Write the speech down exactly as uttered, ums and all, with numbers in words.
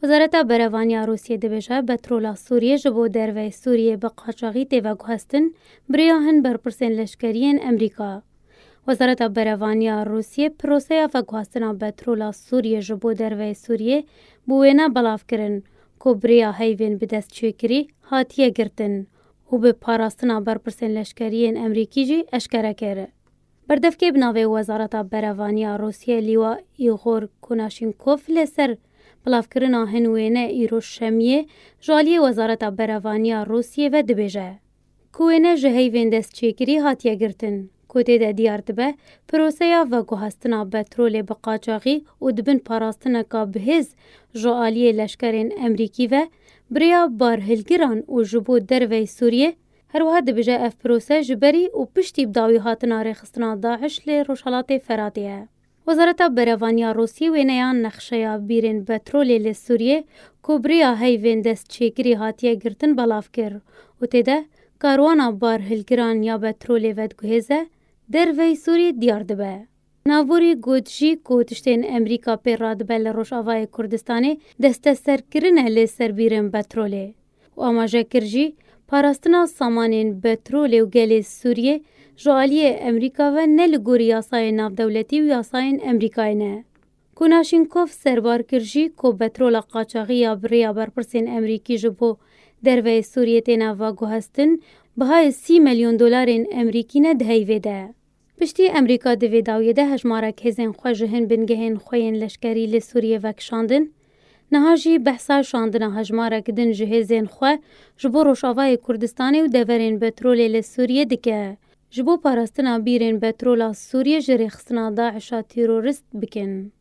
Wezareta Berevaniya Rûsiyê dibêje, betrola Sûriyê ji bo derveyê Sûriyê bi qaçaxî tê veguhestin, bi rêya hin berpirsên leşkerî yên Amerîka. Wezareta Berevaniya Rûsiyê proseya veguhestina betrola Sûriyê ji bo derveyê Sûriyê bi wêne belav kirin, ku bi rêya heyvên bi dest çêkirî hatiye girtin û bi parastina berpirsên leşkerî yên Amerîkî jî eşkere kir. Berdevkê bi navê Wezareta Berevaniya Rûsiyê Lîwa Îgor Kunaşînkov li ser bilavkirina hin wêne îro şemiyê ji aliyê Wezareta Berevaniya Rûsiyê ve dibêje, ku wêne ji heyvên destçêkirî hatiye girtin, ku tê de diyar dibe proseya veguhestina betrolê bi qaçaxî û di bin parastineka bihêz ji aliyê leşkerên Amerîkî ve bi rêya barhilgiran û ji bo derveyê Sûriyê, her wiha dibêje ev prose ji berî û piştî bi dawî hatina rêxistina DAIŞ li Rojhelatê Feratê ye. Wezareta Berevaniya Rûsiyê wêneya nexşeya bîrên betrolê li Sûriyê, ku bi rêya heyvên destçêkirî hatiye girtin, belav kir û tê de karwana barhilgiran ya betrolê vediguhêze, derveyî Sûriyê diyar dibe. Navorî got jî, ku tiştên Amerîka pê radibe li Rojavayê Kurdistanê desteserkirin e li ser bîrên betrolê û amaje kir jî, parastina samanên betrolê û gelê Sûriyê ji aliyê Amerîka ve ne li gorî yasayên navdewletî û yasayên Amerîkayê ne. Kunaşînkov serbar kir jî, ku betrola qaçaxî ya bi rêya berpirsên Amerîkî ji bo derveyê Sûriyê têne veguhestin, bihayê sî milyon dolarên Amerîkî ne di heyvê de. Piştî Amerîka di vê dawiyê de hejmarek hêzên xwe ji hin bingehên xwe yên leşkerî li Sûriyê vekişandin, niha jî behsa şandina hejmarek din ji hêzên xwe ji bo Rojavayê Kurdistanê û deverên betrolê li Sûriyê dike, ji bo parastina bîrên betrola Sûriyê ji rêxistina DAIŞa terorîst bikin.